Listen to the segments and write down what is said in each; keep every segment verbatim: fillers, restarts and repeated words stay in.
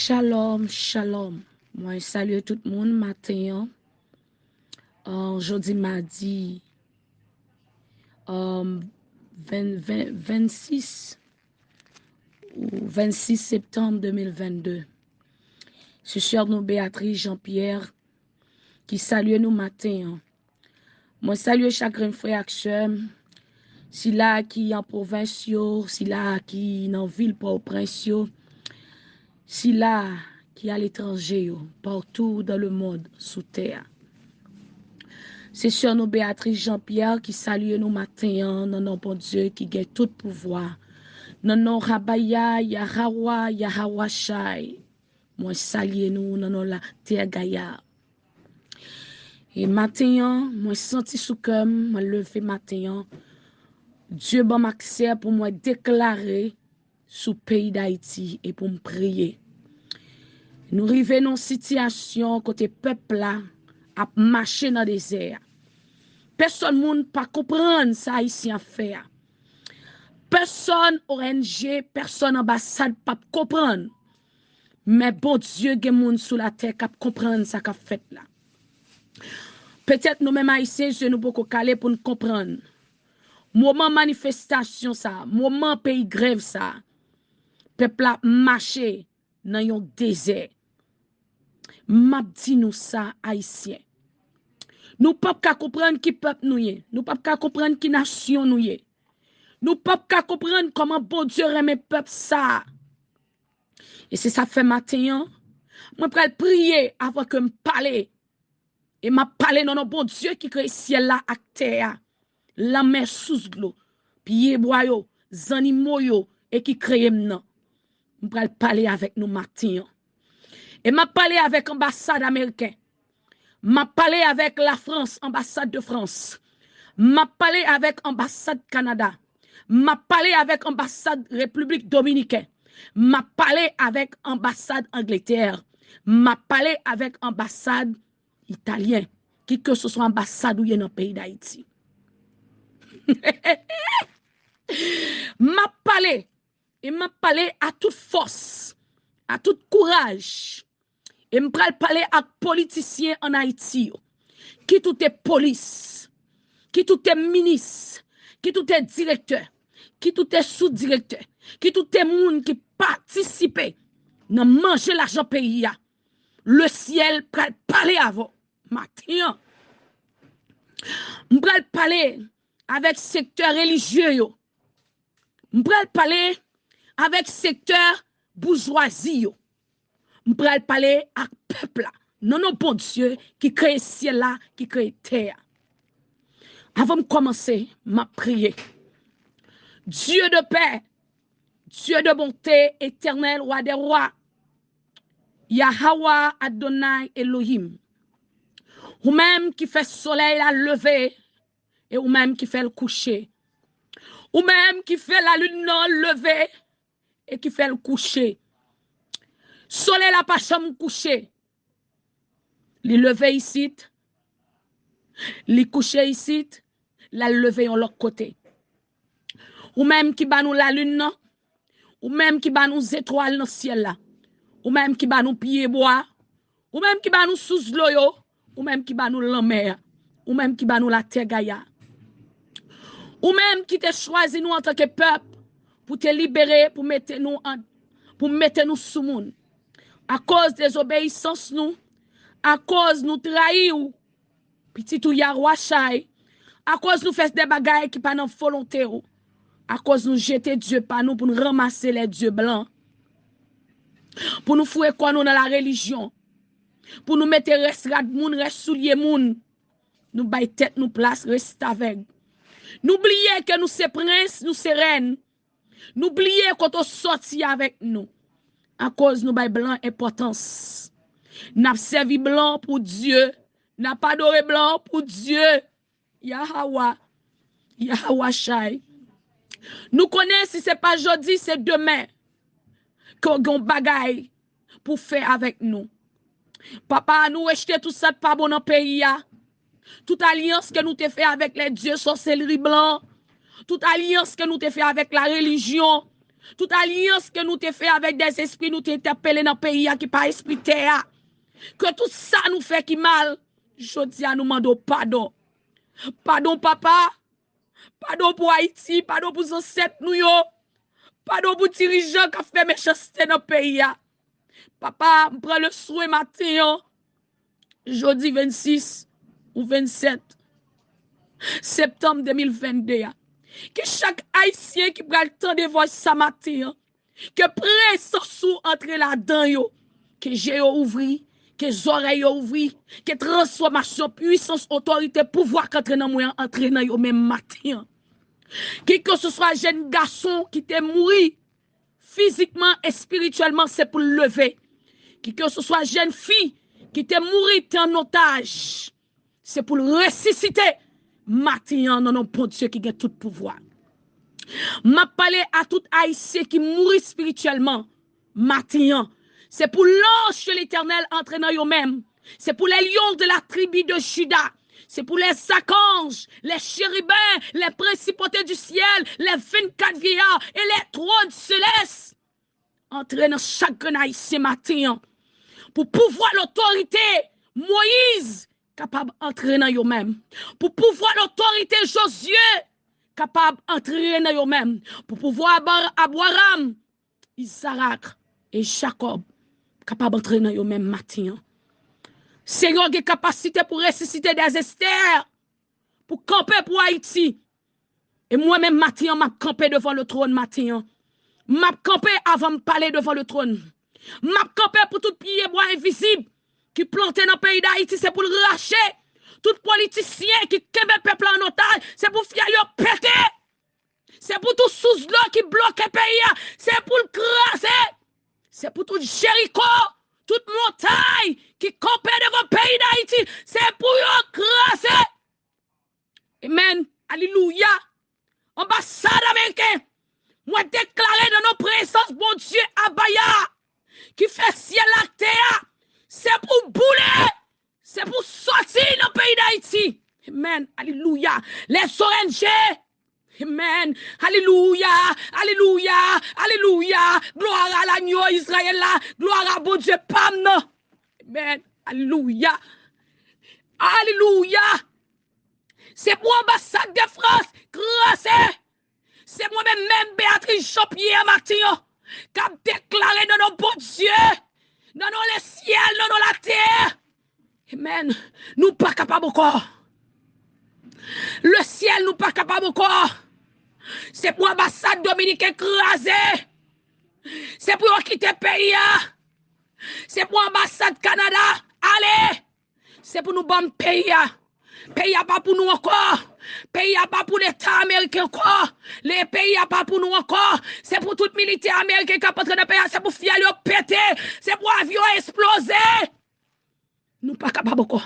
Shalom, shalom. Mwen salye tout moun maten an. Uh, jodi madi, um, ven, ven, vennsis ou vennsis septanm de mil vennde. Se sè nou Beatrice Jean-Pierre ki salye nou maten an. Mwen salye chak grenn frè ak sè m, sila ki an pwovens yo, sila ki nan vil Pòtoprens yo, sila ki aletranje yo, partout dans le monde, sou tè a. Se sè nou Beatrice Jean-Pierre ki salye nou maten an nan non Bondye ki gen tout pouvwa. Nan non Rabaya, Yahawa, Yahawashai. Mwen salye nou nan non la tè Gaya. E maten an, mwen santi sou kè m, mwen leve maten an, Dye ban m aksè pou mwen deklare sou peyi Dayiti e pou m priye. Nou rive nan yon sitiyasyon kote pèp la ap mache nan dezè a. Pèsòn moun pa konprann sa Ayisyen ap fè a. Pèsòn O N G, pèsòn anbasad p ap konprann. Men Bondye gen moun sou latè k ap konprann sa k ap fèt la. Petèt nou menm Ayisyen, je nou poko kale pou n konprann. Moman manifestasyon sa, moman peyi grèv sa, pèp la ap mache nan yon dezè. M ap di nou sa, Ayisyen. Nou p ap ka konprann ki pèp nou ye. Nou p ap ka konprann ki nasyon nou ye. Nou p ap ka konprann kòman Bondye renmen pèp sa a. E se sa k fè maten an, mwen pral priye avan ke m pale. E m ap pale nan non Bondye ki kreye syèl la ak tè a, lanmè, sous dlo, pyebwa yo, zannimo yo, e ki kreye m nan. M pral pale avèk nou maten an. E m ap pale avèk anbasad ameriken. M ap pale avèk Lafrans, anbasad de Frans. M ap pale avèk anbasad Kanada. M ap pale avèk anbasad Repiblik Dominiken. M ap pale avèk anbasad Angletè. M ap pale avèk anbasad italyen. Kikeseswa anbasad ou ye nan peyi Dayiti. M ap pale, e m ap pale a tout fòs, a tout kouraj. E m pral pale ak politisyen ann Ayiti yo. Kit ou te polis, kit ou te minis, kit ou te direktè, kit ou te sou direktè, kit ou te moun ki patisipe nan manje lajan peyi a, lesyèl pral pale avè w maten an. M pral pale avèk sektè relijye yo. M pral pale avèk sektè boujwazi yo. M pral pale ak pèp la, nan non Bondye ki kreye syèl la, ki kreye tè a. Avan m kòmanse, m ap priye. Dye de pè, Dye de bonte, Etènèl, Wa dè wa, Yahawa Adonai Elohim, ou menm ki fè solèy la leve e ou menm ki fè l kouche, ou menm ki fè lalin nan leve e ki fè l kouche. Solèy la pa janm kouche. Li leve isit, li kouche isit, l al leve yon lòt kote. Ou menm ki ba nou lalin nan, ou menm ki ba nou zetwal nan syèl la, ou menm ki ba nou pyebwa, ou menm ki ba nou sous dlo yo, ou menm ki ba nou lanmè a, ou menm ki ba nou latè Gaya. Ou menm ki te chwazi nou antanke pèp pou te libere, pou mete nou an, pou mete nou sou moun. Akoz dezobeyisans nou, akoz nou trayi w, pitit ou Yahwachai, akoz nou fè de bagay ki pa nan volonte w, akoz nou jete Dye pa nou pou n ranmase lè dye blan, pou nou foure kò nou nan la relijyon, pou nou mete rès rad moun, rès soulye moun, nou bay tèt nou plas restavèg. Nou bliye ke nou se prens, nou se rèn. Nou bliye kote w sòti avèk nou. Akoz nou bay blan enpòtans. N ap sèvi blan pou Dye. N ap adore blan pou Dye. Yahawa. Yahawachai. Nou konnen si se pa jodi, se demen ke w gen yon bagay pou fè avèk nou. Papa, nou rejte tout sa k pa bon nan peyi a. Tout alyans ke nou te fè avèk lè dye sòsèlri blan, tout alyans ke nou te fè avèk la relijyon, Tout alyans ke nou te fè avèk dèzespri nou te entèpele nan peyi a ki pa espri tè a. Ke tout sa nou fè ki mal, jodi a nou mande w padon. Padon, Papa. Padon pou Ayiti, padon pou zansèt nou yo. Padon pou dirijan k ap fè mechanste nan peyi a. Papa, m pran le swen maten an, jodi vennsis ou vennsèt septanm de mil vennde a. Ke chak Ayisyen ki pral tande vòs sa maten an, ke prezans ou antre ladan yo, ke je yo ouvri, ke zòrèy yo ouvri, ke transfòmasyon, pwisans, otorite, pouvwa k antre nan mwen an antre nan yo menm maten an. Kikeseswa jèn gason ki te mouri fizikman, espirityèlman, se pou l leve. Kikeseswa jèn fi ki te mouri, te an otaj, se pou l resisite maten an nan non Bondye ki gen tout pouvwa. M ap pale a tout Ayisyen ki mouri espirityèlman maten an. Se pou l'ange de l'Éternel antre nan yo menm. Se pou les lions de la tribu de Juda. Se pou les archanges, les chérubins, les principautés du ciel, les vingt-quatre vieillards et les trônes célestes antre nan chak grenn Ayisyen maten an. Pou pouvwa lotorite Moyiz kapab antre nan yo menm. Pou pouvwa lotorite Jozye kapab antre nan yo menm. Pou pouvwa Abar- Abraram, Izarak e Jakòb kapab antre nan yo menm maten an. Senyè gen kapasite pou resisite dèzespwa, pou kanpe pou Ayiti. E mwen menm maten an, m ap kanpe devan le twòn maten an. M ap kanpe avan m pale devan le twòn. M ap kanpe pou tout pyebwa envizib ki plante nan peyi Dayiti, se pou l rache. Tout politisyen ki kenbe pèp la an otaj, se pou fyèl yo pete. Se pou tout sous dlo ki bloke peyi a, se pou l kraze. Se pou tout Jeriko, tout montay ki kanpe devan peyi Dayiti, se pou yo kraze. Amen. Alelouya. Anbasad ameriken, mwen deklare nan non prezans Bondye Abaya, ki fè syèl ak tè a, se pou boule, se pou sòti nan peyi Dayiti. Amen. Alelouya. Les O N G. Amen. Alelouya. Alelouya. Alelouya. Gloire à l'agneau Israël la. Gloire à Bondye pa m nan. Amen. Alelouya. Alelouya. Se pou anbasad de Frans kraze. Se mwen menm, menm Béatrice Jean-Pierre Martillon, k ap deklare nan non Bondye, nan non lesyèl, nan non latè. Amen. Nou pa kapab ankò. Lesyèl, nou pa kapab ankò. Se pou anbasad dominiken kraze. Se pou yo kite peyi a. Se pou anbasad Kanada ale. Se pou nou ban m peyi a. Peyi a pa pou nou ankò. Peyi a pa pou Leta ameriken ankò. Le peyi a pa pou nou ankò. Se pou tout militè ameriken k ap antre nan peyi a. Se pou fyèl yo pete. Se pou avyon yo esploze. Nou pa kapab ankò.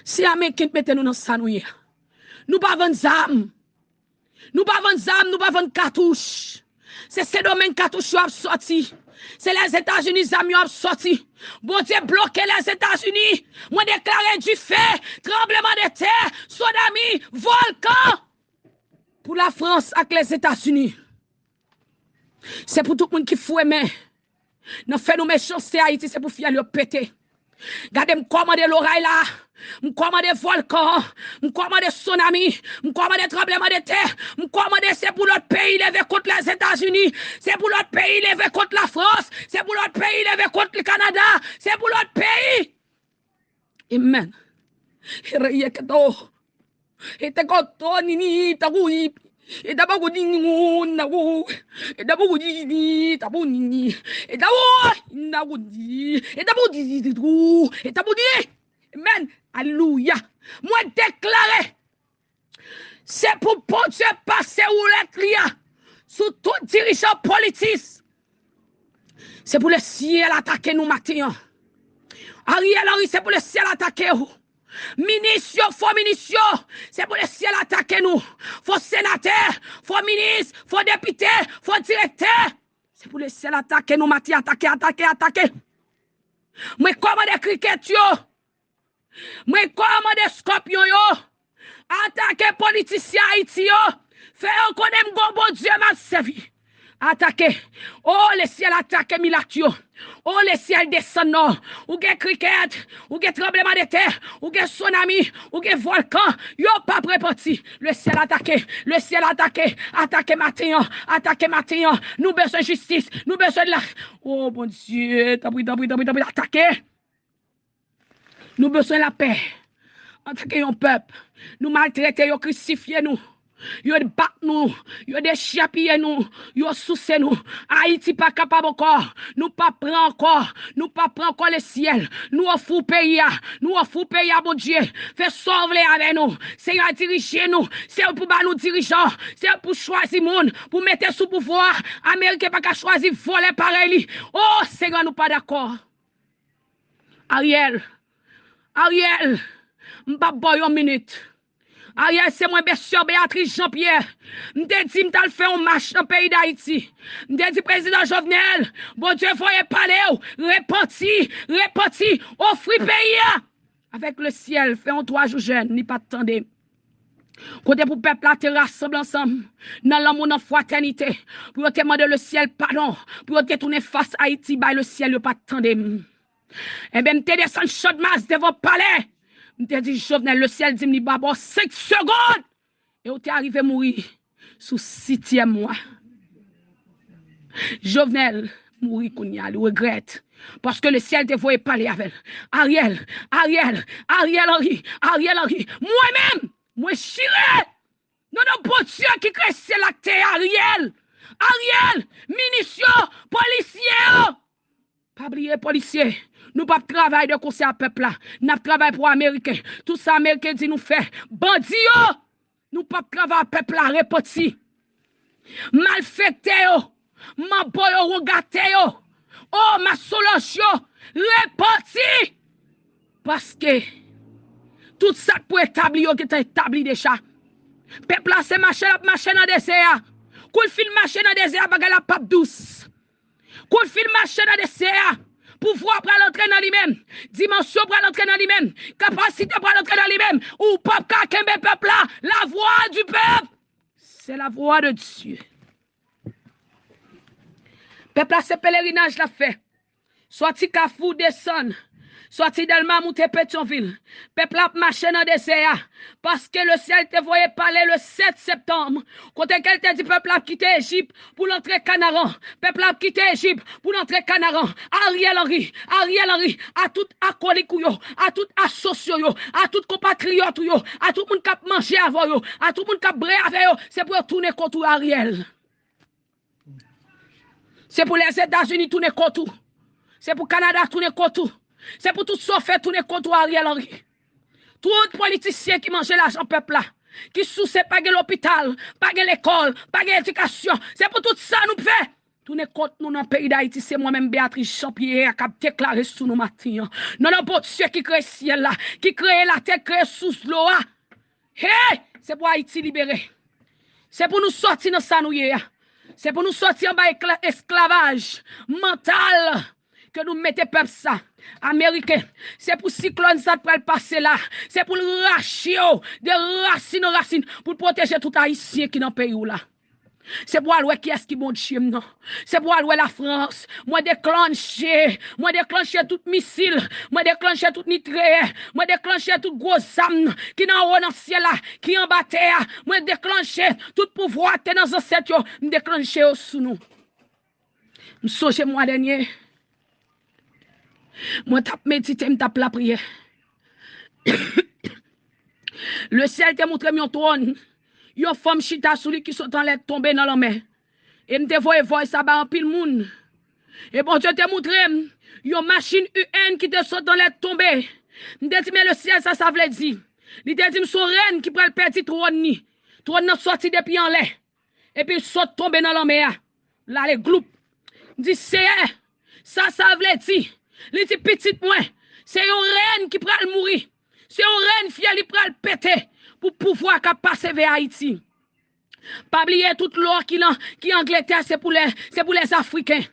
Se ameriken k mete nou nan sa nou ye. Nou pa vann zam. Nou pa vann zam, nou pa vann katouch. Se Sendomeng katouch yo ap sòti. Se Lèzetazini zam yo ap sòti. Bondye bloke Lèzetazini. Mwen deklare dife, tranbleman de tè, tsunami, vòlkan. Pou Lafrans ak Lèzetazini. Se pou tout moun ki fouwe men nan fè nou mechanste Ayiti, se pou fyèl yo pete. Gade, m kòmande loray la, m kòmande vòlkan, m kòmande tsunami, m kòmande tranbleman de tè, m kòmande se pou lòt peyi leve kont Lèzetazini, se pou lòt peyi leve kont Lafrans, se pou lòt peyi leve kont Kanada, se pou lòt peyi. Amen. Hereye keto. Ete koto nini tabu i. Ete bagu nini nabu. Ete bagu nini tabu nini. Ete wo nabu ni. Ete bagu nini tu. Ete bagu ni. Amen. Alelouya. Mwen deklare, se pou Bondye pase woulèt li a sou tout dirijan politis. Se pou lesyèl atake nou maten an. Ariel Henry, se pou lesyèl atake w. Minis yo, fo minis yo, se pou lesyèl atake nou. Fo senatè, fo minis, fo depite, fo direktè. Se pou lesyèl atake nou maten, atake, atake, atake. Mwen kòmande kriket yo. Mwen kòmande eskòpyon yo atake politisyen Ayiti yo. Fè yo konnen m gon Bondye m ap sèvi. Atake. O, lesyèl atake milat yo. O, lesyèl desann non. Ou gen krikèt, ou gen tranblemanntè, ou gen tsunami, ou gen vòlkan. Yo p ap repanti. Lesyèl atake. Lesyèl atake. Atake maten an. Atake maten an. Nou bezwen jistis. Nou bezwen la. O, Bondye, tanpri, tanpri, tanpri, tanpri, atake. Nou bezwen lapè. Antanke yon pèp, nou maltrete yo, krisifye nou. Yo bat nou, yo dechapiye nou, yo souse nou. Ayiti pa kapab ankò. Nou p ap pran ankò. Nou p ap pran ankò lesyèl. Nou ofri w peyi a. Nou ofri w peyi a, Bondye. Fè sa w vle avè nou. Senyè, dirije nou. Se ou pou ba nou dirijan. Se ou pou chwazi moun pou mete sou pouvwa a. Ameriken pa ka chwazi vòlè parèy li. O, Senyè, nou pa dakò. Ariel, Ariel, m p ap ba w yon minit. Ariel, se mwen, Bèsyè Beatrice Jean Pierre. M te di m t al fè yon mach nan peyi Dayiti. M te di prezidan Jovenel, Bondye voye pale w, repanti, repanti, ofri peyi a. Avèk lesyèl, fè yon twa jou jèn, li pa t tande m. Kote pou pèp la te rasanble ansanm nan lanmou, nan fratènite, pou yo te mande lesyèl padon, pou yo te tounen fas Ayiti bay lesyèl, yo pa t tande m. Enben, m te desann Channmas devan palè. M te di Jovenel, lesyèl di m li ba ba w senk segonn. E ou te arive mouri sou sityèm mwa. Jovenel mouri kounye a, li regrèt. Paske lesyèl te voye pale avè l. Ariel, Ariel, Ariel Henry, Ariel Henry. Mwen menm, mwen chire. Non, non, Bondye ki kreye syèl ak tè a, Ariel. Ariel, minis yo, polisye yo. Pa bliye, polisye, nou p ap travay de konsè a pèp la. N ap travay pou Ameriken. Tout sa Ameriken di nou fè. Bandi yo, nou p ap travay a pèp la, repanti. Malfektè yo, manbo yo, wongatè yo, o, masonlòj yo, repanti! Paske tout sa k pou etabli yo gentan etabli deja. Pèp la se mache l ap mache nan dezè a. Kou l fin mache nan dezè a, bagay la p ap dous. Kou l fin mache nan dezè a, pouvwa pral antre nan li menm, dimansyon pral antre nan li menm, kapasite pral antre nan li menm. Ou p ap ka kenbe pèp la. La voix du peuple, c'est la voix de Dieu. Pèp la se pelerinaj l ap fè. Sòti Kafou desann. Sòti Dèlma moute Petyonvil. Pèp la ap mache nan dezè a. Paske lesyèl te voye pale le sèt septanm. Kote ke l te di pèp la ap kite Ejip pou l antre Kanaran. Pèp la ap kite Ejip pou l antre Kanaran. Ariel Henry, Ariel Henry, a tout akolik ou yo, a tout asosye w yo, a tout konpatriyòt ou yo, a tout moun k ap manje avè w yo, a tout moun k ap bwè avè yo, se pou yo tounen kont ou, Ariel. Se pou Lèzetazini tounen kont ou. Se pou Kanada tounen kont ou. Se pou tout sa w fè tounen kont ou, Ariel Henry. Tout politisyen ki manje lajan pèp la, ki souse, pa gen lopital, pa gen lekòl, pa gen edikasyon. Se pou tout sa nou fè tounen kont nou nan peyi Dayiti. Se mwen menm, Beatrice Jean Pierre, k ap deklare sou nou maten an. Nan non Bondye ki kreye syèl la, ki kreye latè, kreye sous dlo a. Hey! Se pou Ayiti libere. Se pou nou sòti nan sa nou ye a. Se pou nou sòti anba ekla- esklavaj mantal ke nou mete pèp sa. Ameriken, se pou siklòn sa t pral pase la. Se pou l rache yo de rasin an rasin, pou l pwoteje tout Ayisyen ki nan peyi w la. Se pou w al wè kiyès ki Bondye m nan. Se pou w al wè Lafrans. Mwen deklanche, mwen deklanche tout misil, mwen deklanche tout nikleyè, mwen deklanche tout gwo zam ki nan wo nan syèl la, ki anba tè a. Mwen deklanche tout pouvwa ki te nan zansèt yo, m deklanche yo sou nou. M sonje mwa dènye, mwen t ap medite, m t ap lapriyè. Lesyèl te montre m yon twòn, yon fanm chita sou li ki sot anlè tonbe nan lanmè. E m te voye voice sa bay anpil moun. E Bondye te montre m yon machin U N ki te sot anlè tonbe. M te di, "Men lesyèl, sa sa vle di?" Li te di m, "Se yon rèn ki pral pèdi twòn li. Twòn nan sòti depi anlè. Epi l sot tonbe nan lanmè a. L ale gloup." M di, "Seyè, sa sa vle di?" Li di, "Pitit mwen, se yon rèn ki pral mouri. Se yon rèn fyèl li pral pete pou pouvwa k ap pase vè Ayiti." Pa bliye tout lò ki nan, ki Angletè, se pou lè, se pou lèzafriken.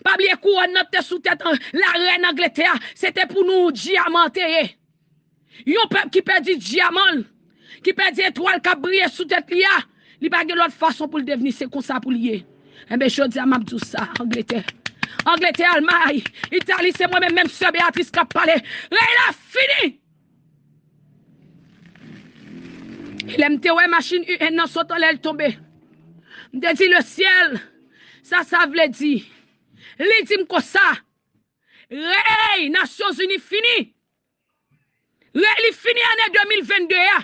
Pa bliye kouwòn nan te sou tèt an, larèn Angletè a, se te pou nou dyaman te ye. Yon pèp ki pèdi dyaman l, ki pèdi etwal k ap briye sou tèt li a, li pa gen lòt fason pou l devni, se konsa pou l ye. Enben, jodi a, m ap di w sa, Angletè. Angletè, Almay, Itali, se mwen menm, menm sè Beyatris k ap pale. Rèy la fini! E lè m te wè machin U N nan sot anlè l tonbe, m te di, Lesyèl, sa sa vle di? Li di m konsa, rèy Nasyonzini fini! Rèy li fini ane de mil vennde a.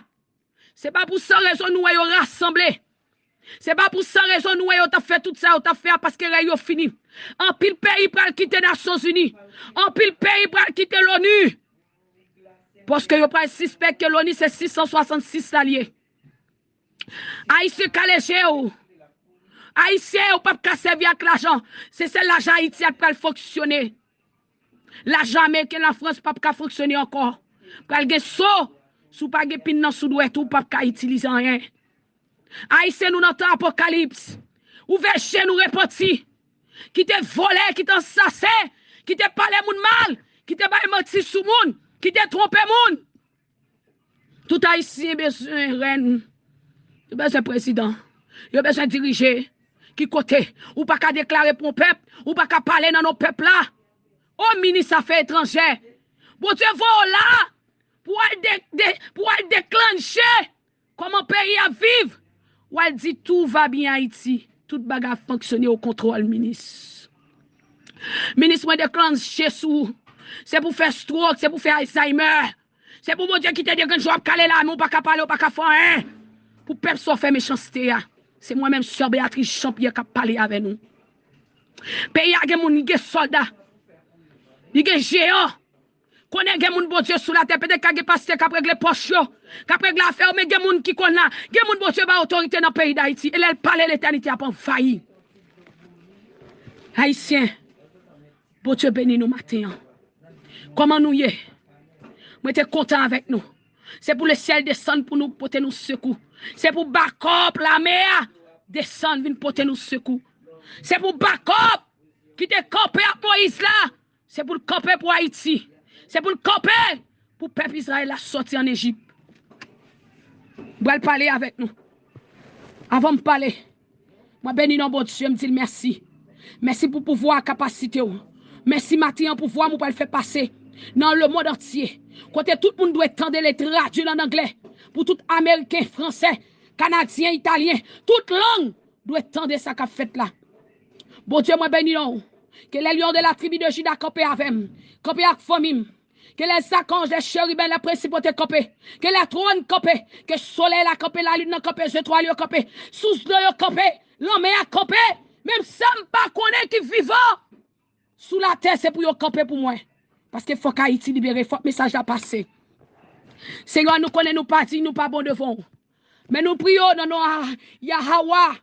Se pa pou san rezon nou wè yo rasanble. Se pa pou san rezon nou wè yo t ap fè tout sa yo t ap fè a, paske rèy yo fini. Anpil peyi pral kite Nasyonzini. Anpil peyi pral kite Loni. Paske yo pral sispèk ke Loni se sis san swasannsis la l ye. Ayisyen, kale je w. Ayisyen, ou p ap ka sèvi ak lajan. Se sèl lajan Ayiti a k pral fonksyone. Lajan ameriken, Lafrans p ap ka fonksyone ankò. Pral gen so, si w pa gen pin nan sou dwèt ou, w p ap ka itilize anyen. Ayisyen, nou nan tan apokalips. Ouvè je nou, repanti. Kite vòlè, kite ansasen, kite pale moun mal, kite bay manti sou moun, kite twonpe moun. Tout Ayisyen bezwen rèn. Yo bezwen prezidan. Yo bezwen dirije. Ki kote? Ou pa ka deklare pou yon pèp, ou pa ka pale nan non pèp la. O minis afè etranjè, Bondye voye w la pou w al de, de, pou w al deklanche kòman peyi a viv. W al di tout va byen Ayiti. Tout bagay ap fonksyone o kontwòl, minis. Minis, mwen deklanche sou ou. Se pou fè stroke, se pou fè Alzheimer. Se pou Bondye kite de grenn jou ap kale la, men ou pa ka pale, ou pa ka fè anyen. Pou pèp sa w fè mechanste a. Se mwen menm, sè Beyatris Jean Pierre, k ap pale avè nou. Peyi a gen moun, li gen sòlda. Li gen jeyan. Konnen gen moun Bondye sou latè, petèt ka gen pastè k ap regle pòch yo, k ap regle afè yo, men gen moun ki konn la, gen moun Bondye ba otorite nan peyi Dayiti. E lè l pale, letènite ap anvayi. Ayisyen, Bondye beni nou maten an. Kòman nou ye? Mwen te kontan avèk nou. Se pou lesyèl desann pou nou pote nou sekou. Se pou bakòp lame a desann vin pote nou sekou. Se pou bakòp ki te kanpe ak Moyiz la, se pou l kanpe pou Ayiti. Se pou l kanpe pou pèp Izrayèl la sòti ann Ejip. M pral pale avèk nou. Avan m pale, mwen beni non Bondye, m di l mèsi. Mèsi pou pouvwa ak kapasite w. Mèsi maten an pou vwa m ou pral fè pase nan lemonn antye. Kote tout moun dwe tande l e tradui l ann anglè. Pou tout Ameriken, Fransè, Kanadyen, Italyen, tout lang dwe tande sa k ap fèt la. Bondye, mwen beni non w. Ke les lions de la tribu de Juda kanpe avè m, kanpe ak fanmi m. Ke les archanges, les chérubins, les principautés kanpe. Ke les trônes kanpe. Ke solèy la kanpe, lalin nan kanpe, zetwal yo kanpe, sous dlo yo kanpe, lanmè a kanpe. Menm sa m pa konnen ki vivan sou latè, se pou yo kanpe pou mwen. Paske fòk Ayiti libere, fòk mesaj la pase. Senyè, nou konnen nou pa diy, nou pa bon devan w. Men nou priye w nan non a Yahawah,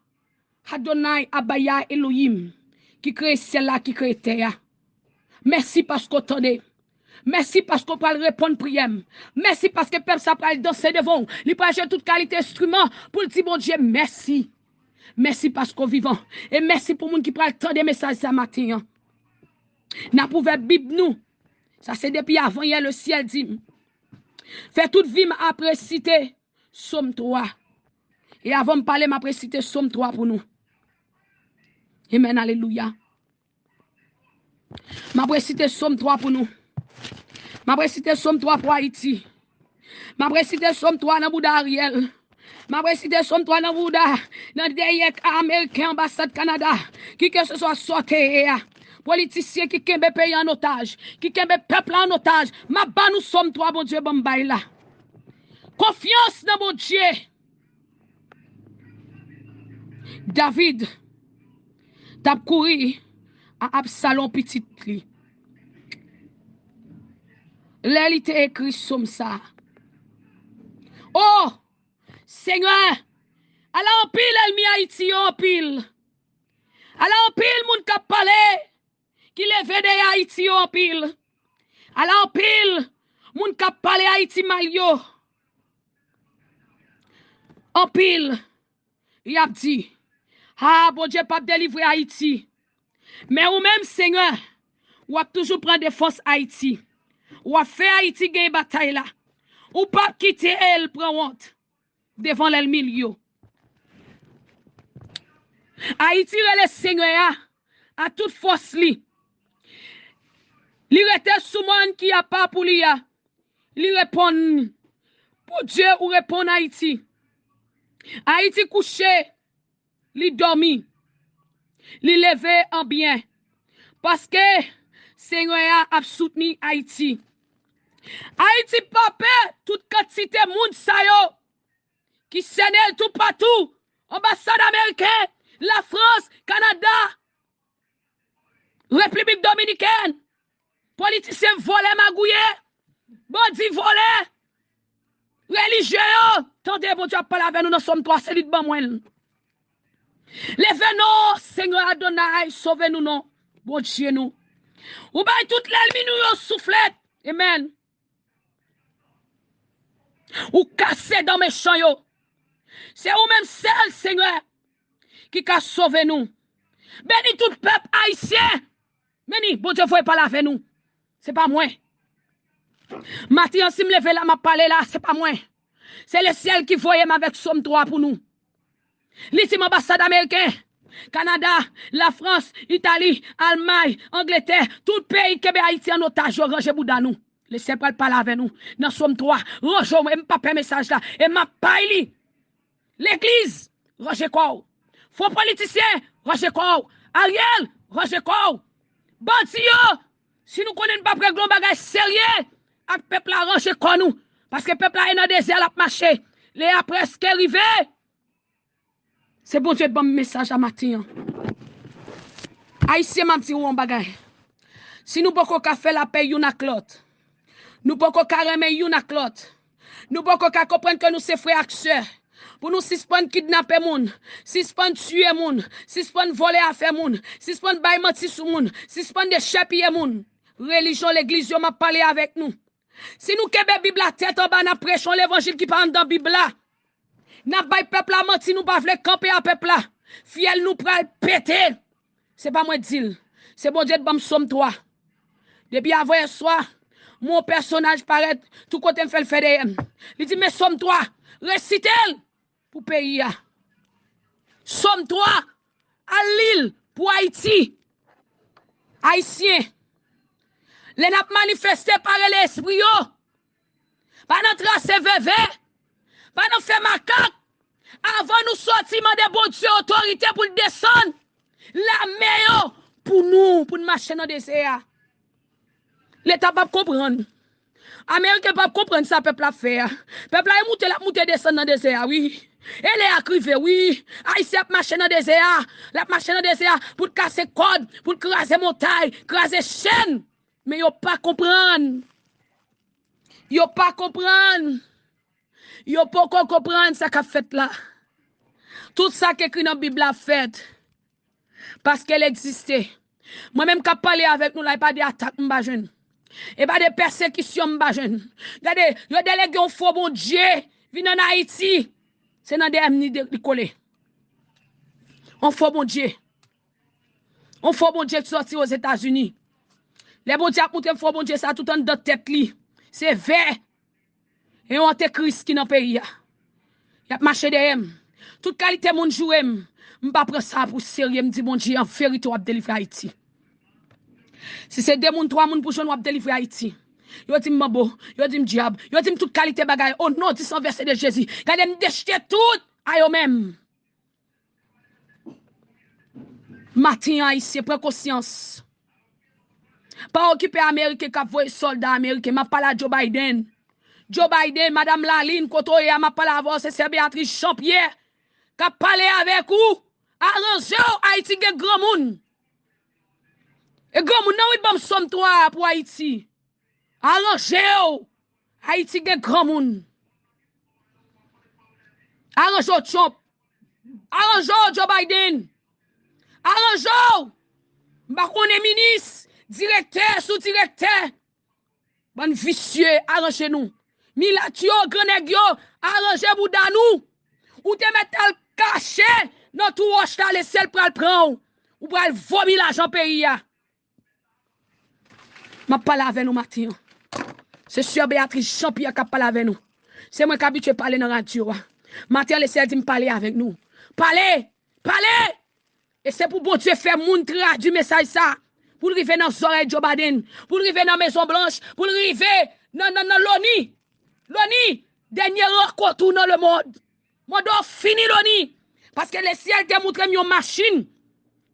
Adonai, Abaya, Elohim, ki kreye syèl la, ki kreye tè a. Mèsi paske w tande. Mèsi paske w pral reponn priyè m. Mèsi paske pèp sa pral danse devan w. Li pral jwe tout kalite enstriman pou l di Bondye mèsi. Mèsi paske w vivan. E mèsi pou moun ki pral tande mesaj sa maten an. N ap ouvè Bib nou. Sa se depi avan yè lesyèl di m. Fè tout vi m ap resite Sòm twa. E avan m pale, m ap resite Sòm twa pou nou. Amen, alelouya. M ap resite Sòm twa pou nou. M ap resite Sòm twa pou Ayiti. M ap resite Sòm twa nan bouda Ariel. M ap resite Sòm twa nan bouda, nan dèyè Ameriken, anbasad Kanada. Ki ke se swa sa w te ye a. Politisyen ki kenbe peyi an otaj, ki kenbe pèp la an otaj. M ap ba nou Sòm twa Bondye ban m bay la. Konfyans nan Bondye. David t ap kouri a Absalon pitit li. Lè li te ekri sòm sa a. O! Senyè, ala anpil ènmi Ayiti yo anpil. Ala anpil moun k ap pale, ki leve dèyè Ayiti yo anpil. Ala anpil moun k ap pale Ayiti mal yo. Anpil, y ap di, a, Bondye p ap delivre Ayiti. Men ou menm, Senyè, w ap toujou pran defans Ayiti. W ap fè Ayiti genyen batay la. Ou p ap kite l pran wont devan lènmi l yo. Ayiti rele Senyè a, a tout fòs li. Li rete sou mòn ki apa pou li a. Li reponn, Bondye, ou reponn Ayiti. Ayiti kouche, li dòmi. Li leve an byen. Paske Senyè a ap soutni Ayiti. Ayiti pa pè tout kantite moun sa yo ki sène l toupatou, anbasad ameriken, Lafrans, Kanada, Repiblik Dominikèn, politisyen vòlè magouye, bandi vòlè, relijye yo. Tande, Bondye ap pale avè nou nan Sòm twa, se li k ban mwen l. Leve non, Senyè Adonay, sove nou non, Bondye nou. Ou bay tout lènmi nou yo souflèt. Amen. Ou kase dan mechan yo. Se ou menm sèl, Senyè, ki ka sove nou. Beni tout pèp ayisyen. Beni, Bondye voye pale avè nou. Se pa mwen. Maten an, si m leve la, m ap pale la, se pa mwen. Se Lesyèl ki voye m avèk Sòm twa pou nou. Li di m anbasad ameriken, Kanada, Lafrans, Itali, Almay, Angletè, tout peyi k kenbe Ayiti an otaj yo, ranje bouda nou. Lesyèl pral pale avè nou nan Sòm twa. Ranje w, e m pa pè mesaj la, e m ap bay li. Legliz, ranje kò w. Fo politisyen, ranje kò w. Ariel, ranje kò w. Bandi yo, si nou konnen n p ap regle yon bagay serye ak pèp la, ranje kò nou. Paske pèp la e nan dezè, l ap mache. Lè a prèske rive. Se Bondye k ban m mesaj a maten an. Ayisyen, m ap di w yon bagay. Si nou poko ka fè lapè youn ak lòt, nou poko ka renmen youn ak lòt, nou poko ka konprann ke nou se frè ak sè, pou nou sispann kidnape moun, sispann tiye moun, sispann vòlè afè moun, sispann bay manti sou moun, sispann dechèpiye moun, relijyon legliz yo, m ap pale avèk nou. Si nou kenbe Bib la tèt anba, n ap preche yon levanjil ki pa anndan Bib la. N ap bay pèp la manti, nou pa vle kanpe a pèp la. Fyèl nou pral pete. Se pa mwen k di l. Se Bondye k ban m Sòm twa. Depi avanyè swa, m wè yon pèsonaj parèt tou kote m fè l fè dèyè m. Li di, men Sòm twa, resite l pou peyi a. Sòm twa, al li l pou Ayiti. Ayisyen, lè n ap manifeste, pa rele espri yo. Pa nan trase veve. Pa nan fè makak. Avan nou sòti, mande Bondye otorite pou l desann lame yo pou nou, pou n mache nan dezè a. Leta p ap konprann. Ameriken p ap konprann sa pèp la ap fè a. Pèp la e moute, l ap moute desann nan dezè a, wi. E lè a k rive, wi. Ayisyen ap mache nan dezè a. L ap mache nan dezè a pou l kase kòd, pou l kraze montay, kraze chèn. Men yo pa konprann. Yo pa konprann. Yo poko konprann sa k ap fèt la. Tout sa k ekri nan Bib la ap fèt. Paske l egziste. Mwen menm k ap pale avèk nou la, e pa de atak m pa jwenn. E pa de pèsekisyon m pa jwenn. Gade, yo delege yon fo bondye vin ann Ayiti. Se nan dèyè m li de-, li kole. Yon fo bondye. Yon fo bondye ki sòti Ozetazini. Lè Bondye ap montre m fo bondye sa, tout anndan tèt li se vè. E yon antekris ki nan peyi a. Y ap mache dèyè m. Tout kalite moun joure m. M pa pran sa pou serye. M di, Bondye, an verite, w ap delivre Ayiti. Si se de moun, twa moun pou jwenn, w ap delivre Ayiti. Yo di m manbo, yo di m dyab, yo di m tout kalite bagay. O non di san vèse de Jezi. Gade, m dechite tout a yo menm. Maten an, Ayisyen, pran konsyans. Pa okipe Ameriken k ap voye sòlda ameriken. M ap pale a Joe Biden. Joe Biden, Madanm Lalin, kote w ye a, m ap pale avè w, se sè Beatrice Jean Pierre k ap pale avèk ou. Aranje w, Ayiti gen granmoun. E granmoun nan, wi, ban m Sòm twa a pou Ayiti. Aranje w. Ayiti gen granmoun. Aranje w, Trump. Aranje w, Joe Biden. Aranje w. M pa konnen minis, direktè, sou direktè. Bann visye, aranje nou. Milat yo, gran nèg yo, aranje bouda nou. Ou te mèt al kache nan twou wòch la, lesyèl pral pran w. Ou pral vomi lajan peyi a. M ap pale avè nou maten an. Se sè Beatrice Jean Pierre k ap pale avè nou. Se mwen k abitye pale nan radyo a. Maten an, lesyèl di m pale avèk nou. Pale! Pale! E se pou Bondye fè moun tradui mesaj sa, pou l rive nan zòrèy Joe Biden, pou l rive nan Mezon Blanch, pou l rive nan, nan, nan Loni. Loni, dènye rankont ou nan lemonn. Mande w fini, Loni. Paske lesyèl te montre m yon machin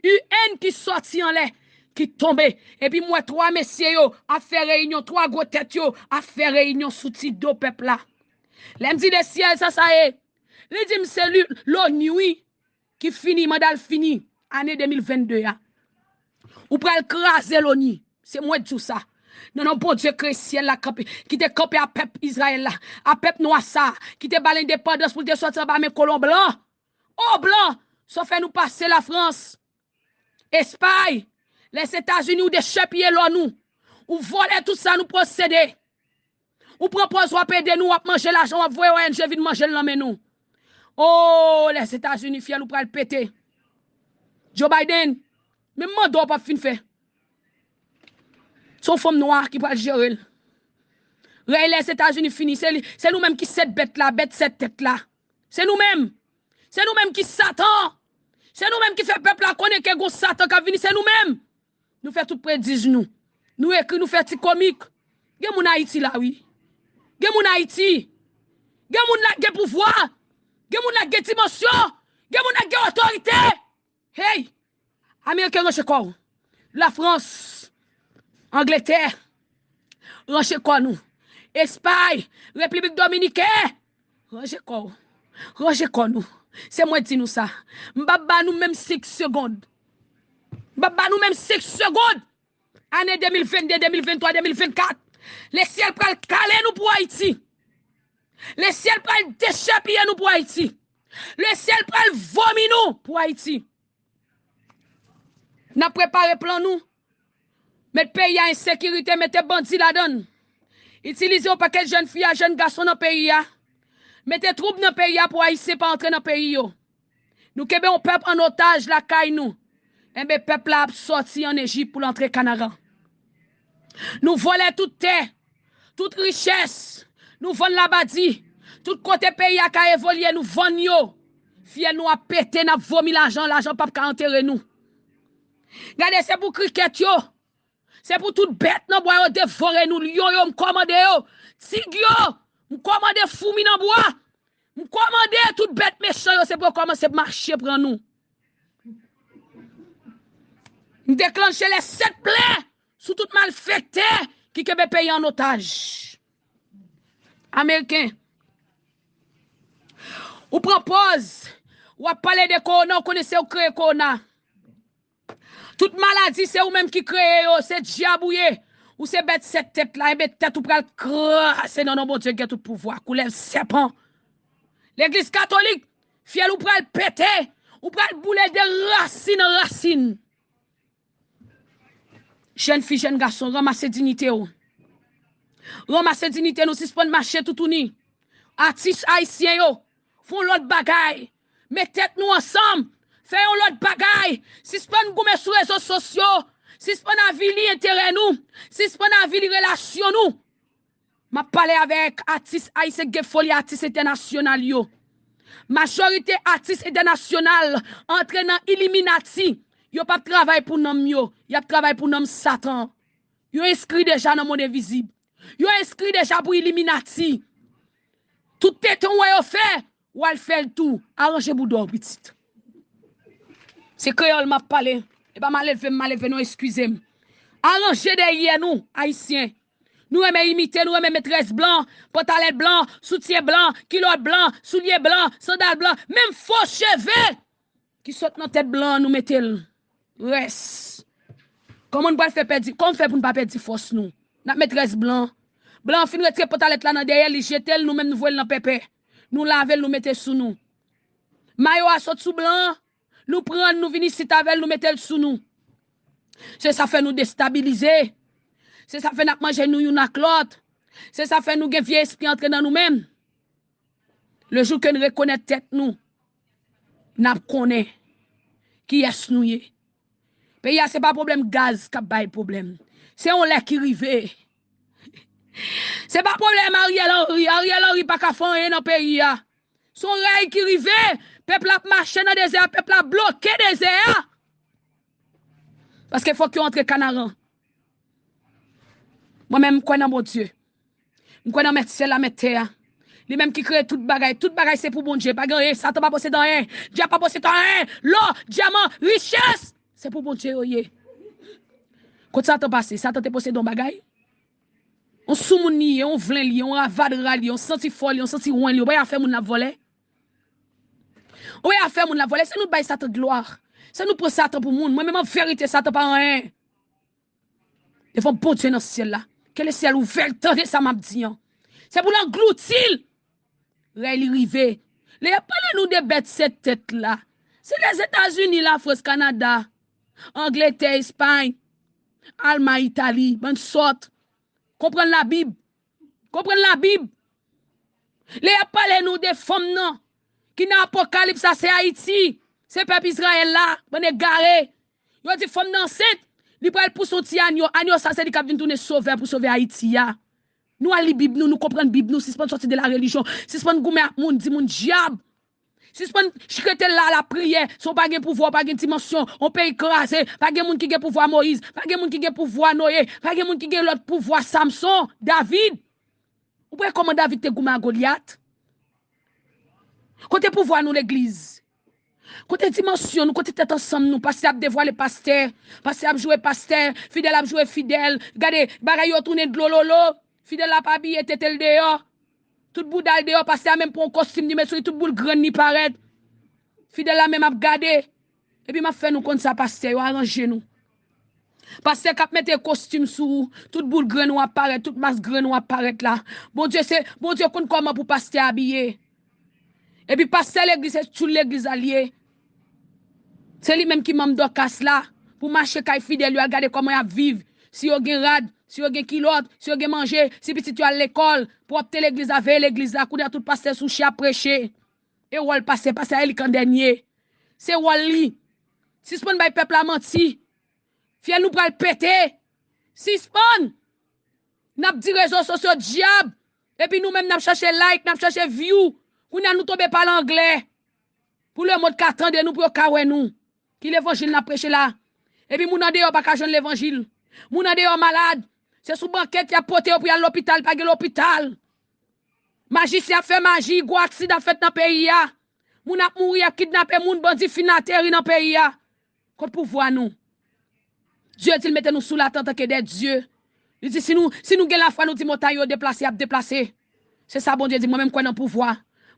U N ki sòti anlè, ki tonbe. Epi m wè twa mesye yo ap fè reyinyon, twa gwo tèt yo ap fè reyinyon sou ti do pèp la. Lè m di lesyèl, sa sa ye? Li di m se li, Loni, wi, ki fini, manda l fini ane de mil vennde a. Ou pral kraze Loni. Se mwen di w sa. Nan non Bondye kreye syèl la kanpe, ki te kanpe a pèp Izrayèl la, a pèp nwa sa, ki te ba l endepandans pou l te sòti anba men kolon blan. O blan, sa w fè nou pase Lafrans, Espay, Lèzetazini, ou dechèpiye lò nou. Ou vòlè tout sa nou posede. Ou pran pòz w ap ede nou, w ap manje lajan, w ap voye O N G vin manje l nan men nou. O, Lèzetazini, fyèl ou pral pete. Joe Biden, menm manda w p ap fin fè. Se yon fanm nwa ki pral jere l. Rèy Lèzetazini fini. Se li, se nou menm ki sèt bèt la, bèt sèt tèt la. Se nou menm. Se nou menm ki Satan. Se nou menm ki fè pèp la konnen ke gon Satan k ap vini. Se nou menm. Nou fè tout predij nou. Nou ekri, nou fè ti komik. Gen moun Ayiti la, wi. Gen moun Ayiti. Gen moun la k gen pouvwa. Gen moun la k gen dimansyon. Gen moun la k gen otorite. Hey! Ameriken, ranje kò w. Lafrans, Angletè, ranje kò nou. Espay, Repiblik Dominiken, ranje kò w. Ranje kò nou. Se mwen di nou sa. M p ap ba nou menm senk segonn. M p ap ba nou menm senk segonn. Ane de mil vennde, de mil venntwa, de mil vennkat. Lesyèl pral kale nou pou Ayiti. Lesyèl pral dechèpiye nou pou Ayiti. Lesyèl pral vomi nou pou Ayiti. N ap prepare plan nou. Met peyi a ensekirite, mete bandi ladan l. Itilize yon pakèt jèn fi a, jèn gason nan peyi a. Mete twoub nan peyi a pou Ayisyen pa antre nan peyi yo. Nou kenbe yon pèp an otaj lakay nou. Enben, pèp la ap sòti ann Ejip pou l antre Kanaran. Nou vòlè tout tè, tout richès, nou vann labadi. Tout kote peyi a ka evolye, nou vann yo. Fyèl nou ap pete, n ap vomi lajan, lajan p ap ka antere nou. Gade, se pou krikèt yo, se pou tout bèt nan bwa yo devore nou, lyon yo, m kòmande yo, tig yo, m kòmande foumi nan bwa, m kòmande tout bèt mechan yo, se pou yo kòmanse mache pran nou. M deklanche lè sèt plè sou tout malfektè ki kenbe peyi an otaj. Ameriken, ou pran pòz, w ap pale de kowona, ou konnen se ou kreye kowona. Tout maladi, se ou menm ki kreye yo, se dyab ou ye. Ou se bèt sèt tèt la, enben tèt ou pral kraze nan non Bondye ki gen tout pouvwa. Koulèv sèpan. Legliz katolik, fyèl ou pral pete, ou pral boule de rasin an rasin. Jèn fi, jèn gason, ranmase diyite w. Ranmase diyite nou, sispann mache toutouni. Atis ayisyen yo, fè yon lòt bagay. Met tèt nou ansanm, fè yon lòt bagay. Sispann goumen sou rezo sosyo. Sispann avili enterè nou. Sispann avili relasyon nou. M ap pale avèk atis ayisyen k gen foli, atis entènasyonal yo. Majorite atis entènasyonal antre nan iliminati. Yo p ap travay pou nanm yo, y ap travay pou nanm Satan. Yo enskri deja nan mond envizib. Yo enskri deja pou iliminati. Tout tenten w wè yo fè, w al fè l tou. Aranje bouda w, pitit. Se kreyòl m ap pale. E pa malelve m malelve non, eskize m. Aranje dèyè nou, ayisyen. Nou renmen imite, nou renmen met rès blan, pantalèt blan, soutyen blan, kilòt blan, soulye blan, sandal blan, menm fo cheve ki sot nan tèt blan an, nou mete l. Rès. Kòman n pral fè pèdi, kòman fè pou n pa pèdi fòs nou? N ap met rès blan. Blan an fin retire pantalèt la nan dèyè, li jete l, nou menm nou voye l nan pèpè. Nou lave l, nou mete sou nou. Mayo a sot sou blan an, nou pran l, nou vin isit avè l, nou mete l sou nou. Se sa fè nou destabilize. Se sa fè n ap manje nou youn ak lòt. Se sa fè nou gen vye espri antre nan nou menm. Le jou ke n rekonèt tèt nou, n ap konnen kiyès nou ye. Peyi a se pa pwoblèm gaz k ap bay pwoblèm. Se yon lè ki rive. Se pa pwoblèm Ariel Henry. Ariel Henry pa ka fè anyen nan peyi a. Se yon rèy ki rive. Pèp la ap mache nan dezè a. Pèp la bloke dezè a. Paske fòk yo antre Kanaran. Mwen menm, m kwè nan Bondye. M kwè nan Mèt syèl la, Mèt tè a. Li menm ki kreye tout bagay. Tout bagay se pou Bondye. Pa gen anyen. Satan pa posede anyen. Dyab pa posede anyen. Lò, dyaman, richès, se pou Bondye yo ye. Kot Satan pase? Satan te posede yon bagay? Yon soumoun li ye, yon vlen li ye, yon avadra li ye, yon santi fò li ye, yon santi wen li ye. Ou pa afè moun l ap vòlè. Ou pa afè moun l ap vòlè. Se nou bay Satan glwa. Se nou pran Satan pou moun. Mwen menm, an verite, Satan pa anyen. Devan Bondye nan syèl la. Ke le syèl ouvè, tande sa m ap di an. Se pou l anglouti l. Rèy li rive. Lè y ap pale nou de bèt sèt tèt la, se Lèzetazini, Lafrans, Kanada, Angletè, Espay, Almay, Itali, bann sòt. Konprann Labib. Konprann Labib. Lè y ap pale nou de fanm nan, ki nan Apokalips la, se Ayiti. Se pèp Izrayèl la, bann egare. Yo di fanm nan ansent, li pral pouse yon ti anyo. Anyo sa, se li k ap vin tounen sovè pou sove Ayiti a. Nou al li Bib nou, nou konprann Bib nou, sispann sòti de la relijyon, sispann goumen ak moun, di moun dyab. Sispann rete la, lapriyè, san w pa gen pouvwa, w pa gen dimansyon, yon peyi kraze, pa gen moun ki gen pouvwa Moyiz, pa gen moun ki gen pouvwa Noye, pa gen moun ki gen lòt pouvwa Samson, David. Ou pa wè kòman David te goumen ak Golyat? Kote pouvwa nou legliz? Kote dimansyon nou? Kote tèt ansanm nou? Pastè ap devwale pastè, pastè ap joure pastè, fidèl ap joure fidèl. Gade, bagay yo tounen dlololo. Fidèl la pa abiye, tete l deyò. Tout bouda l deyò, pastè a menm pran yon kostim li met sou li, tout boul grenn li parèt. Fidèl la menm ap gade. Epi m ap fè nou konn sa, pastè yo, aranje nou. Pastè k ap mete kostim sou ou, tout boul grenn ou ap parèt, tout mas grenn ou ap parèt la. Bondye se, Bondye konn kòman pou pastè abiye. Epi pastè legliz, se tchoul legliz la l ye. Se li menm ki manm Dòkas la, pou mache kay fidèl yo, al gade kòman y ap viv. Si yo gen rad, si yo gen kilòt, si yo gen manje, si pitit yo al lekòl, pwòpte legliz la, veye legliz la, kounye a tout pastè sou chè ap preche. E wòl pastè, pastè a e li k an dènye. Se wòl li. Sispann bay pèp la manti. Fyèl nou pral pete. Sispann. N ap di rezo sosyo dyab. Epi nou menm n ap chache like, n ap chache view. Kounye a nou tonbe pale anglè. Pou lemonn ka tande nou, pou yo ka wè nou. Ki levanjil n ap preche la? Epi moun andeyò pa ka jwenn levanjil. Moun andeyò malad. Se sou bankèt y ap pote yo pou y al lopital, pa gen lopital. Majisyen ap fè maji, gwo aksidan ap fèt nan peyi a. Moun ap mouri, y ap kidnape moun, bandi fin ateri nan peyi a. Kot pouvwa nou? Dye di l mete nou sou latè antanke de dye. Li di si nou, si nou gen lafwa, nou di montay yo deplase, y ap deplase. Se sa Bondye di. Mwen menm, m kwè nan pouvwa.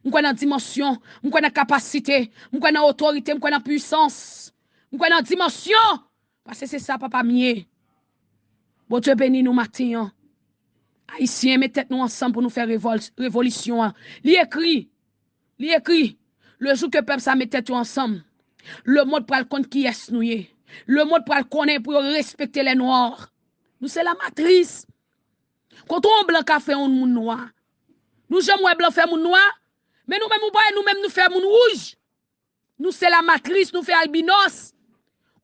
M kwè nan dimansyon. M kwè nan kapasite. M kwè nan otorite. M kwè nan pwisans. M kwè nan dimansyon. Paske se sa papa m ye. Bondye beni nou maten an. Ayisyen, met tèt nou ansanm pou nou fè revòl-, revolisyon an. Li ekri, li ekri, le jou ke pèp sa met tèt yo ansanm, lemonn pral konn kiyès nou ye. Lemonn pral konnen pou yo respekte lè nwa. Nou se la matris. Kote yon blan ka fè yon moun nwa? Nou janm wè blan fè moun nwa? Men nou menm, ou pa wè nou menm nou fè moun wouj? Nou se la matris, nou fè albinòs.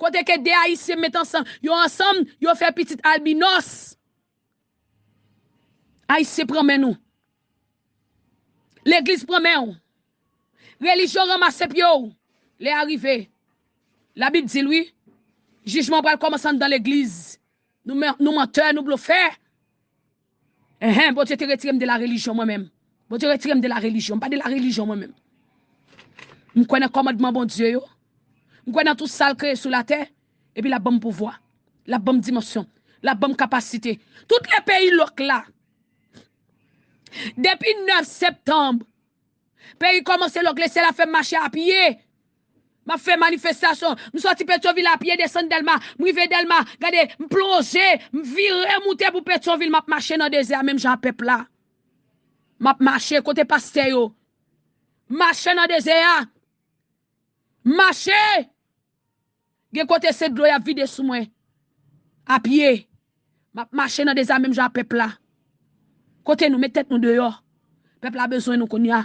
Kote ke de Ayisyen met ansanm, yo ansanm, yo fè pitit albinòs. Ayisyen pran men nou. Legliz pran men w. Relijyon ranmase pye w. Lè a rive. Labib di l wi. Jijman pral kòmanse anndan legliz. Nou men-, nou mantè, nou blofè. Enhen, Bondye te retire m de la relijyon mwen menm. Bondye retire m de la relijyon. M pa de la relijyon mwen menm. M kwè nan kòmandman Bondye yo. M kwè nan tout sa l kreye sou latè. Epi l ap ban m pouvwa. L ap ban m dimansyon. L ap ban m kapasite. Tout lè peyi lòk la. Depi nèf septanm, peyi kòmanse lòk, lesyèl ap fè m mache a pye. M ap fè manifestasyon. M sòti Petyonvil a pye, desann Dèlma. M rive Dèlma, gade, m plonje, m vire moute pou Petyonvil. M ap mache nan dezè a menm jan a pèp la. M ap mache kote pastè yo. M mache nan dezè a. M mache. Gen kote se dlo y ap vide sou mwen. A pye. M ap mache nan dezè a menm jan a pèp la. Kote nou? Met tèt nou deyò. Pèp la bezwen nou kounye a.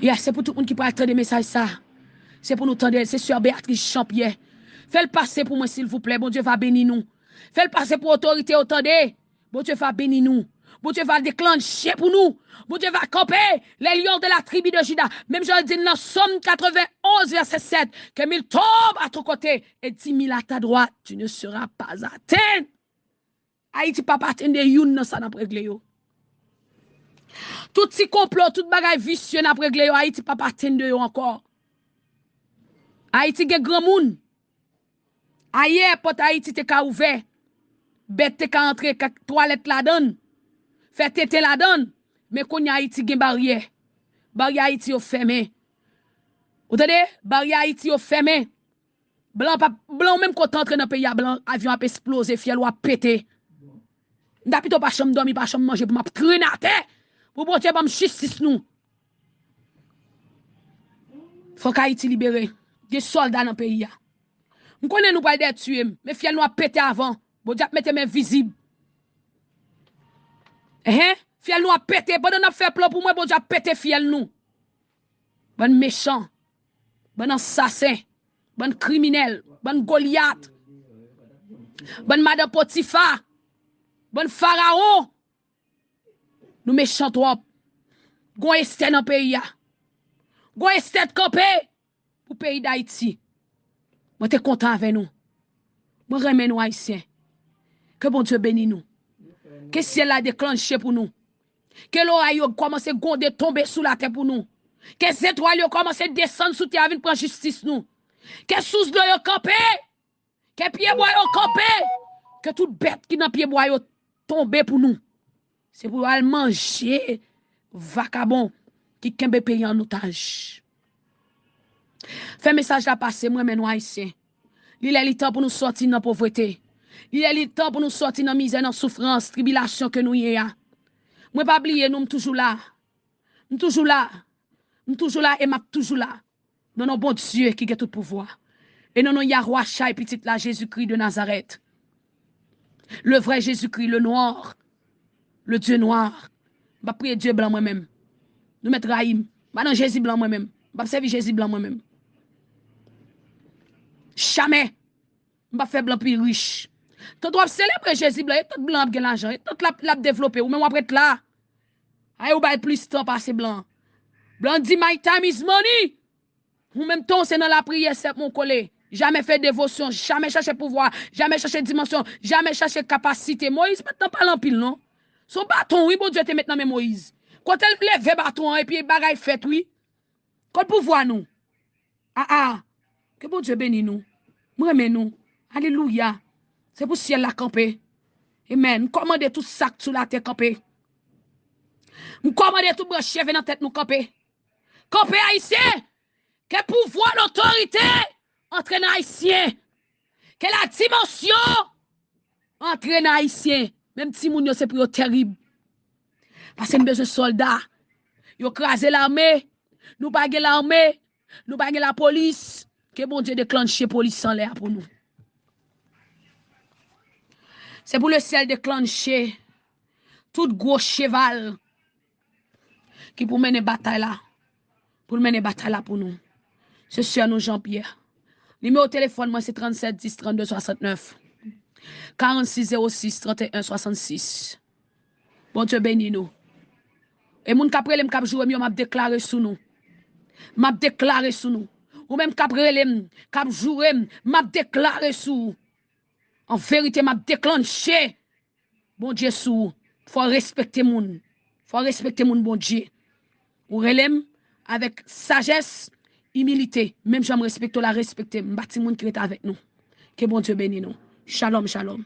Yes, se pou tout moun ki pral tande mesaj sa. Se pou nou tande l. Se sè Beatrice Jean Pierre. Fè l pase pou mwen, silvouplè. Bondye va beni nou. Fè l pase pou otorite yo tande. Bondye va beni nou. Bondye va deklanche pou nou. Bondye va kanpe, les lions de la tribu de Juda. Menm jan l di nan Sòm katrevenn onz, vèsè sèt, que mille tombent à ton côté et dix mille à ta droite, tu ne seras pas atteint. Ayiti p ap atenn de youn nan sa n ap regle yo. Tout ti konplo, tout bagay visye n ap regle yo, Ayiti p ap atenn de yo ankò. Ayiti gen granmoun. Ayè, pòt Ayiti te ka ouvè. Bèt te ka antre, ka twalèt ladan l, fè tete ladan l. Men kounye a Ayiti gen baryè. Baryè Ayiti yo fèmen. Ou tande? Baryè Ayiti yo fèmen. Blan pa, blan ou menm kote antre nan peyi a, blan avyon ap esploze, fyèl ou ap pete. M ta pito pa chanm dòmi, pa chanm manje pou m ap trennen atè. Pou Bondye ban m jistis nou. Fòk Ayiti libere. Gen sòlda nan peyi a. M konnen nou pral dètwi m, men fyèl nou ap pete avan. Bondye ap mete m envizib. Enhen, fyèl nou ap pete. Pandan n ap fè plan pou mwen, Bondye ap pete fyèl nou. Bann mechan, bann ansasen, bann kriminèl, bann Golyat, bann madan Potifa, bann farawon. Nou mechan twòp. Gon Estè nan peyi a. Gon Estè t kanpe pou peyi Dayiti. Mwen te kontan avè nou. Mwen renmen nou, Ayisyen. Ke Bondye beni nou. Ke syèl la deklanche pou nou. Ke loray yo kòmanse gwonde tonbe sou latè pou nou. Ke zetwal yo kòmanse desann sou tè a vin pran jistis nou. Ke sous dlo yo kanpe. Ke pyebwa yo kanpe. Ke tout bèt ki nan pyebwa yo tonbe pou nou. Se pou yo al manje vakabon ki kenbe peyi an otaj. Fè mesaj la pase, mwen renmen nou Ayisyen. Li lè li tan pou nou sòti nan povrete. Li lè li tan pou nou sòti nan mizè, nan soufrans, tribilasyon ke nou ye a. Mwen pa bliye nou, m toujou la. M toujou la. M toujou la e m ap toujou la. Nan non Bondye ki gen tout pouvwa. E nan non Yahwachai, pitit la, Jezikri de Nazarèt. Le vrai Jésus-Christ, le noir. Le Dieu noir. M p ap priye Dye blan mwen menm. Nou mèt rayi m. M pa nan Jezi blan mwen menm. M p ap sèvi Jezi blan mwen menm. Jamè. M p ap fè blan pi rich. Tanto w ap selebre Jezi blan, e tant blan ap gen lajan, e tant l ap, l ap devlope, ou menm w ap ret la. Ay, ou bay plis tan pase blan. Blan di, "My time is money." Ou menm tou, se nan lapriyè sèlman w kole. Jamè fè devosyon, jamè chache pouvwa, jamè chache dimansyon, jamè chache kapasite. Moyiz pa t nan pale anpil, non. Se yon baton, wi, Bondye te met nan men Moyiz. Kote l leve baton an, epi bagay fèt, wi. Kot pouvwa nou? A, a. Ke Bondye beni nou. Mwen renmen nou. Alelouya. Se pou syèl la kanpe. Amen. M kòmande tout sa k sou latè kanpe. M kòmande tout branch cheve nan tèt nou kanpe. Kanpe, Ayisyen! Ke pouvwa, lotorite antre nan Ayisyen. Ke la dimansyon antre nan Ayisyen. Menm timoun yo, se pou yo terib. Paske n bezwen sòlda. Yo kraze lame. Nou pa gen lame. Nou pa gen lapolis. Ke Bondye deklanche polis anlè a pou nou. Se pou lesyèl deklanche tout gwo cheval ki pou mennen batay la, pou l mennen batay la pou nou. Se sè nou Jean Pierre. Nimewo telefòn mwen se trannsenk dis trannde swasannnèf, karannsis zewo sis tranteyen swasannsis. Bondye beni nou. E moun k ap rele m, k ap joure m yo, m ap deklare sou nou. M ap deklare sou nou. Ou menm k ap rele m, k ap joure m, m ap deklare sou ou. An verite, m ap deklanche Bondye sou ou. Fò w respekte moun. Fò w respekte moun Bondye. Ou rele m avèk sajès, imilite. Menm jan m respekte w la, respekte m. M pa timoun ki ret avèk nou. Ke Bondye beni nou. Shalom, shalom.